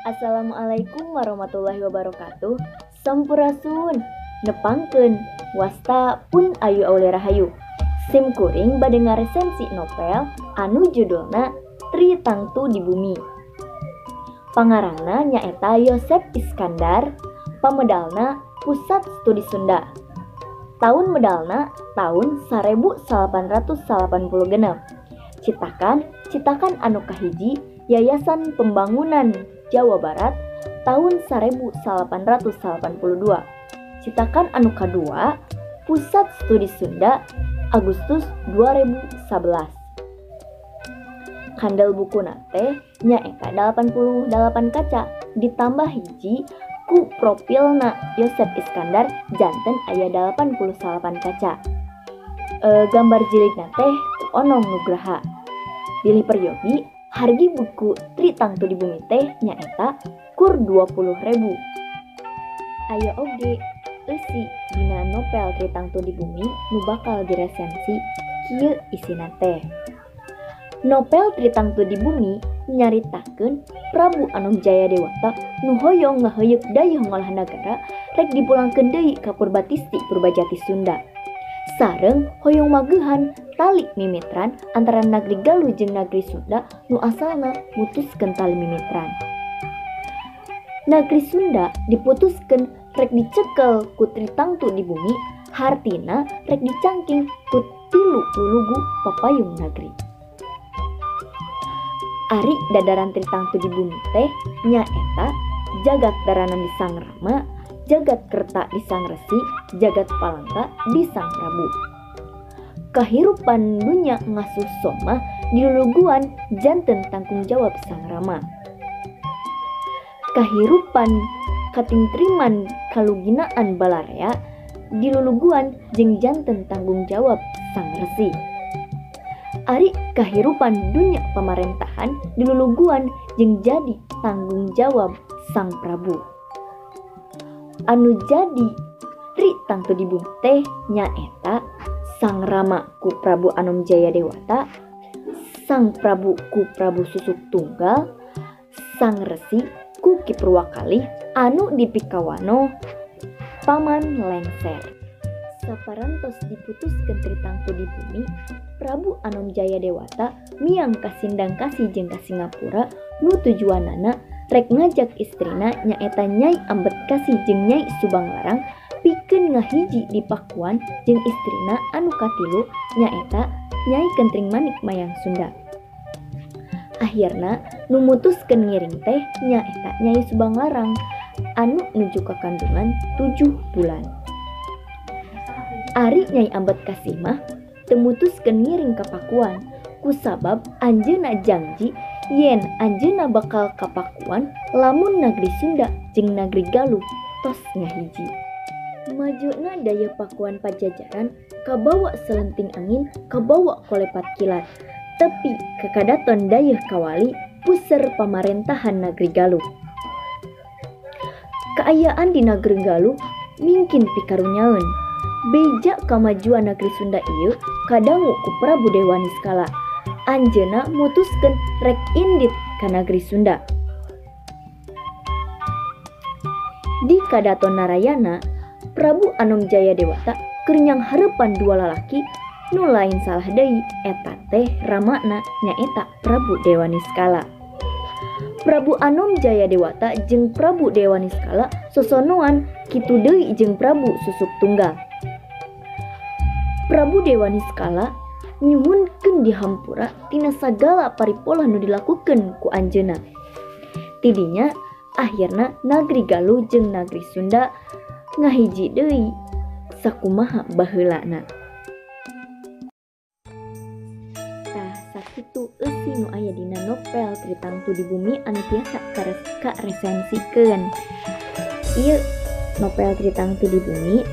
Assalamualaikum warahmatullahi wabarakatuh. Sampurasun. Nepangkeun wasta pun Ayu Aulia Rahayu. Sim kuring bade ngaresensi novel anu judulna Tri Tangtu di Bumi. Pangarangna nyaeta Yosep Iskandar, pamedalna Pusat Studi Sunda. Tahun medalna tahun 1886. Citakan citakan anu kahiji Yayasan Pembangunan Jawa Barat tahun 1882. Citakan anu kadua Pusat Studi Sunda Agustus 2011. Kandel bukuna teh nyaeta 88 kaca ditambah hiji ku profilna Yosep Iskandar janten aya 88 kaca. Gambar jilidna teh ku Onong Nugraha. Bilih peryogi hargi buku Tri Tangtu di Bumi teh nyaeta kur 20.000. Aya oge eusi dina novel Tri Tangtu di Bumi nu bakal diresensi kieu isina teh. Novel Tri Tangtu di Bumi nyaritakeun Prabu Anom Jayadewata nu hoyong ngaheuyeuk dayeuh ngolah nagara rek dipulangkeun deui ka Purbatisti Purbajati Sunda. Sareng hoyong mageuhan tali mimitran antara nagri Galuh jeung nagri Sunda nu asalna mutuskeun tali mimitran. Nagri Sunda diputuskeun rek dicekel ku Tri Tangtu di Bumi, hartina rek dicangking ku tilu lulugu papayung nagri. Ari dadaran Tri Tangtu di Bumi teh nyaeta jagat daranan di Sang Rama, jagat Kerta di Sang Resi, jagat Palangka di Sang Prabu. Kahirupan dunya ngasuh soma diluluguan janten tanggung jawab Sang Rama. Kahirupan katingtriman kaluginaan balarea diluluguan jeung janten tanggung jawab Sang Resi. Ari kahirupan dunya pamarentahan diluluguan jeung jadi tanggung jawab Sang Prabu. Anu jadi Tri Tangtu di Bumi teh nyaeta Sang Rama ku Prabu Anom Jayadewata, Sang Prabu ku Prabu Susuk Tunggal, Sang Resi ku Ki Purwakalih anu dipikawano Paman Lengser. Saparantos diputuskeun Tri Tangtu di Bumi, Prabu Anom Jayadewata miang ka Sindangkasih jeung ka Singapura nu tujuanana rek ngajak istrina nyaeta Nyai Ambetkasih jeung Nyai Subanglarang pikeun ngahiji di Pakuan jeung istrina anu katilu nyaeta Nyai Kentring Manik Mayang Sunda. Akhirna nu mutuskeun ngiring teh nyaeta Nyai Subanglarang anu nuju ka kandungan 7 bulan. Ari Nyai Ambetkasih mah teu mutuskeun ngiring ka Pakuan kusabab anjeunna janji yen anjeunna bakal ka Pakuan lamun nagri Sunda jeung nagri Galuh tos ngahiji. Majuna daya Pakuan Pajajaran kabawa selenting angin, kabawa kolepat kilat. Tepi kekadaton dayeuh kawali puser pamarentahan nagri Galuh. Kaayaan di nagri Galuh mingkin pikarunyaeun. Beja kamajuan nagri Sunda ieu kadangu ku Prabu Dewa Niskala. Anjeunna mutuskeun rek indit ka nagri Sunda. Di kadaton Narayana, Prabu Anom Jayadewata keur nyanghareupan dua lalaki nu lain salah deui eta teh ramana nyaeta Prabu Dewa Niskala. Prabu Anom Jayadewata jeung Prabu Dewa Niskala sosonoan kitu deui jeung Prabu Susuk Tunggal. Prabu Dewa Niskala nyuhunkeun dihampura tina sagala paripolah nu dilakukeun ku anjeunna. Tidinya akhirna nagri Galuh jeung nagri Sunda ngahiji deui sakumaha baheulana. Tah sakitu eusi nu aya dina novel Tri Tangtu di Bumi anu tiasa karesensikeun. Ieu novel Tri Tangtu di Bumi,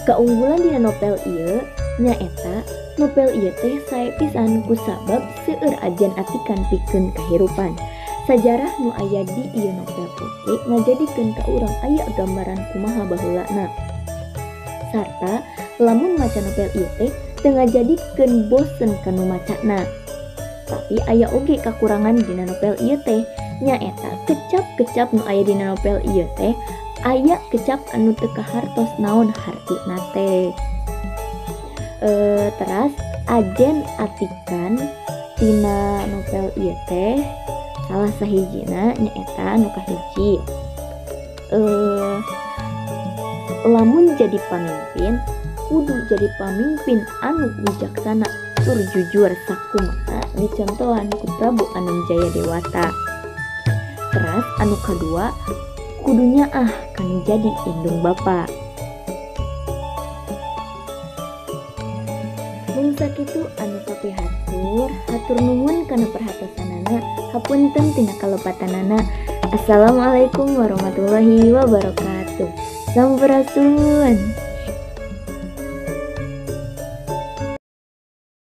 kaunggulan dina novel ieu nyaeta novel ieu teh sae pisan kusabab seueur ajan atikan pikeun kahirupan. Sajarah nu aya di ieu novel oge ngajadikeun ka urang aya gambaran kumaha baheulana. Sarta lamun maca novel ieu teh teu ngajadikeun bosen ka nu macana. Tapi aya oge kakurangan dina novel ieu teh Nyaeta kecap-kecap nu aya dina novel ieu teh aya kecap anu teu kahartos naon hartina teh. Teras ajen atikan tina novel ieu teh salah sahijina nyaeta anu kahiji. Lamun jadi pamimpin kudu jadi pamimpin anu wijaksana tur jujur sakumaha dicontohan ku Prabu Anom Jaya Dewata. Teras anu kadua kudunya ah kanu jadi indung bapa. Mung sakitu anu kapihatur, hatur nuhun kana perhatosanana, hapunten tina kalepatanana. Assalamualaikum warahmatullahi wabarakatuh. Sampurasun.